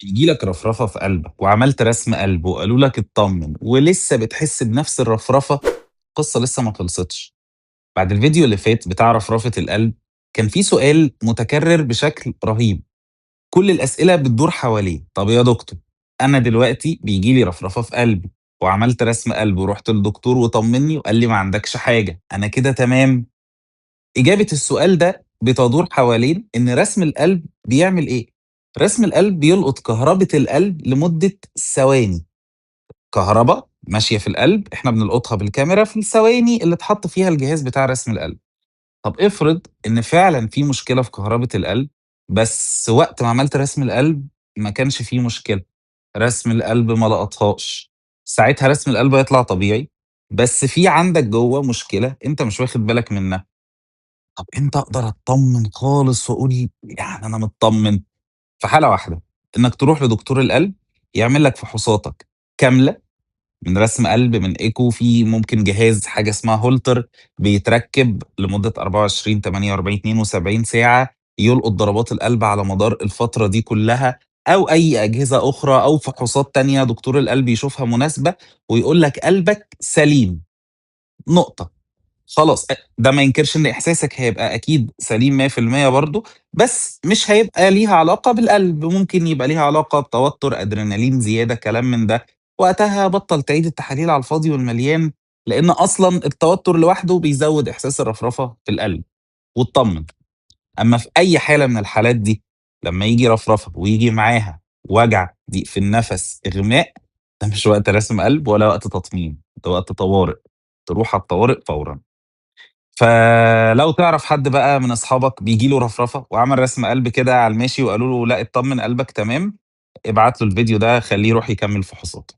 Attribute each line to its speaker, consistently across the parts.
Speaker 1: بييجي لك رفرفة في قلبك وعملت رسم قلب وقالوا لك اتطمن ولسه بتحس بنفس الرفرفة، القصة لسه ما خلصتش. بعد الفيديو اللي فات بتاع رفرفة القلب كان في سؤال متكرر بشكل رهيب، كل الأسئلة بتدور حواليه. طب يا دكتور أنا دلوقتي بيجي لي رفرفة في قلبي وعملت رسم قلب ورحت للدكتور وطمني وقال لي ما عندكش حاجة، أنا كده تمام؟ إجابة السؤال ده بتدور حوالين إن رسم القلب بيعمل إيه؟ رسم القلب بيلقط كهربة القلب لمدة ثواني، كهرباء ماشية في القلب إحنا بنلقطها بالكاميرا في الثواني اللي اتحط فيها الجهاز بتاع رسم القلب. طب افرض إن فعلاً في مشكلة في كهربة القلب، بس وقت ما عملت رسم القلب ما كانش فيه مشكلة، رسم القلب ما لقطهاش، ساعتها رسم القلب هيطلع طبيعي، بس في عندك جوه مشكلة أنت مش واخد بالك منها. طب إمتى أقدر أتطمن خالص وأقول يعني أنا متطمن؟ في حالة واحدة، إنك تروح لدكتور القلب يعمل لك فحوصاتك كاملة، من رسم قلب، من إيكو، في ممكن جهاز حاجة اسمها هولتر بيتركب لمدة 24، 48، 72 ساعة، يلقط ضربات القلب على مدار الفترة دي كلها، أو أي أجهزة أخرى أو فحوصات تانية دكتور القلب يشوفها مناسبة ويقول لك قلبك سليم. نقطة. خلاص، ده ما ينكرش إن إحساسك هيبقى أكيد سليم مية في المية برضه، بس مش هيبقى ليها علاقة بالقلب، ممكن يبقى ليها علاقة بتوتر، أدرينالين زيادة، كلام من ده. وقتها بطل تعيد التحاليل على الفاضي والمليان، لأن أصلاً التوتر لوحده بيزود إحساس الرفرفة في القلب. واتطمن. أما في أي حالة من الحالات دي لما يجي رفرفة ويجي معاها وجع، ضيق في النفس، إغماء، ده مش وقت رسم قلب ولا وقت تطمين، ده وقت طوارئ، تروح على الطوارئ فوراً. فلو تعرف حد بقى من أصحابك بيجي له رفرفة وعمل رسم قلب كده على الماشي وقالوا له لا اطمن قلبك تمام، ابعت له الفيديو ده خليه يروح يكمل فحوصاته.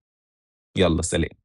Speaker 1: يلا سلام.